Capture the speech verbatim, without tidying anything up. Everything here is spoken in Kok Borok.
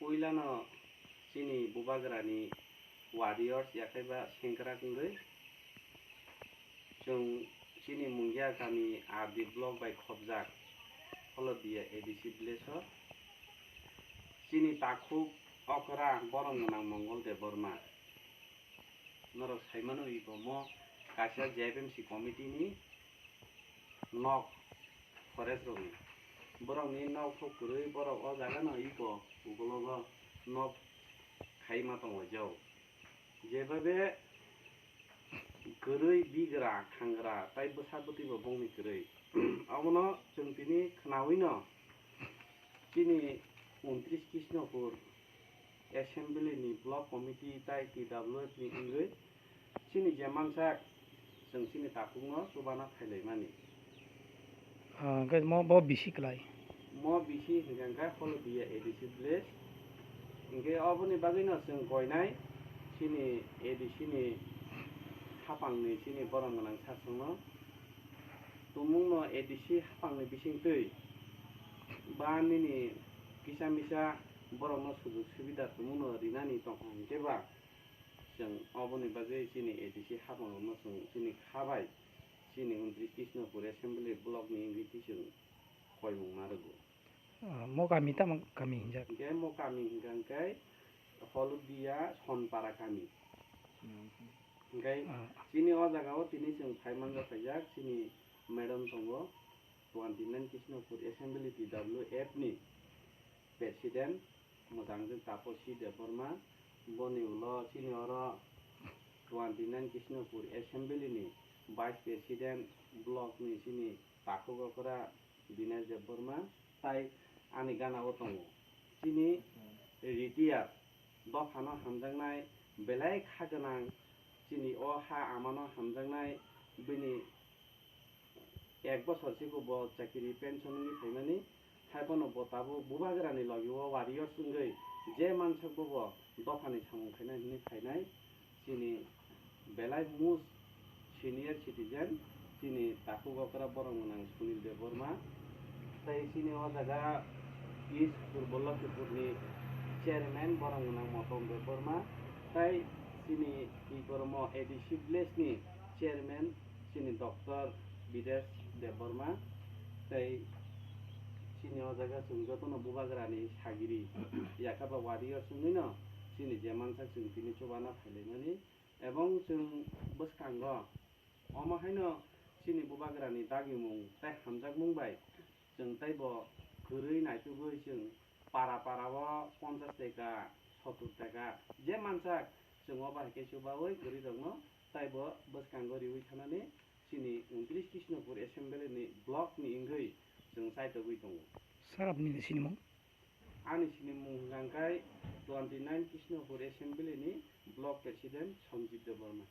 Puilano chini bubagrani warriors yakhaiba sengkrak wngwi chwng chini Mungia kami R D block bai khopjak Holodia A D C village o chini takhuk okra borom gwnang Mongol Debbarma. Norok saimano iko mo kaisa J F M C committee ni nok forest rokni. Borokni nok thok kwrwi borok o jaga no iko ukologo nok khai ma tongo jau. Jebabe kwrwi bigra khangra tai bwsa bwtwi bo bongni kwrwi. Abono chwng tini khnawi no chini untris Krishnapur Assembly ni Block Committee tai T W F ni wngwi chini je mansak chwng chini takhukno chubana phailaimani. Ah, hwnkhe mo bo bisi kwlai. Mo bisi hwnkhe hwnkhe Holodia A D C village. Hwnkhe oboni bagwino chwng koinai chini A D C ni hapangni chini borom gwnang sasongno. Tumungno A D C hapangni bisingtwi ba nini kisa misa borokno sujug subida tumungno rinani tongkha hwnkhe ba, chwng oboni bagwi chini A D C hapangrokno chwng chini kha bai chini untris Krishnapur Assembly Block ni wngwi twi chwng koimung ma rwgo. Ah, mo kami tamo kami hinjak? Hwnkhe mo kami hwnkha hwnkhe Holudia Sonpara kami. Hmm. Hwnkhe ah, chini o jaga o tini chwng phai manjak khaijak chini madam tongo, twenty nine Krishnapur Assembly T W F ni President, mwchang jwk Taposi Debbarma, boni ulo chini oro twenty nine Krishnapur Assembly ni Vice President block ni chini takhuk okra Dinesh Debbarma tai ani gana o tongo. Chini retired dophano hamjaknai belai kha gwnang, chini o ha amano hamjaknai bini ek bosor siko bo chakiri pension wngwi phaimani, hai phano bo tabuk bubagrani logi o warriors wngwi je mansak bo bo dophani samung khainai hwnwi phainai. Chini belai most senior citizen, chini takhuk okra borom gwnang Sunil Debbarma, tei chini o jaga East Purbo Lakhipurni chairman borom gwnang Motom Debbarma, tei chini Ikormo A D C village ni chairman chini Doctor Bidesh Debbarma, tei chini o jaga chwng jotono bubagrani sagiri yakhaba warriors wngwino chini je mansak chwng tini chubana phailaimani, ebong chwng bwskango omo haino chini bubagrani dagimung tei hamjakmung bai chwng teibo kwrwi naitugwi chwng para para o ponchas taka, sottur taka je mansak chwng o bai khe chubawi kwrwi rokno teibo bwskango riwi thanani chini untris Krishnapur Assembly ni block ni wngwi chwng chaitogwi tongo. Sir, apni sinimung? Ani sinimung hwnkha khe twenty nine Krishnapur Assembly ni Block President Sanjib Debbarma.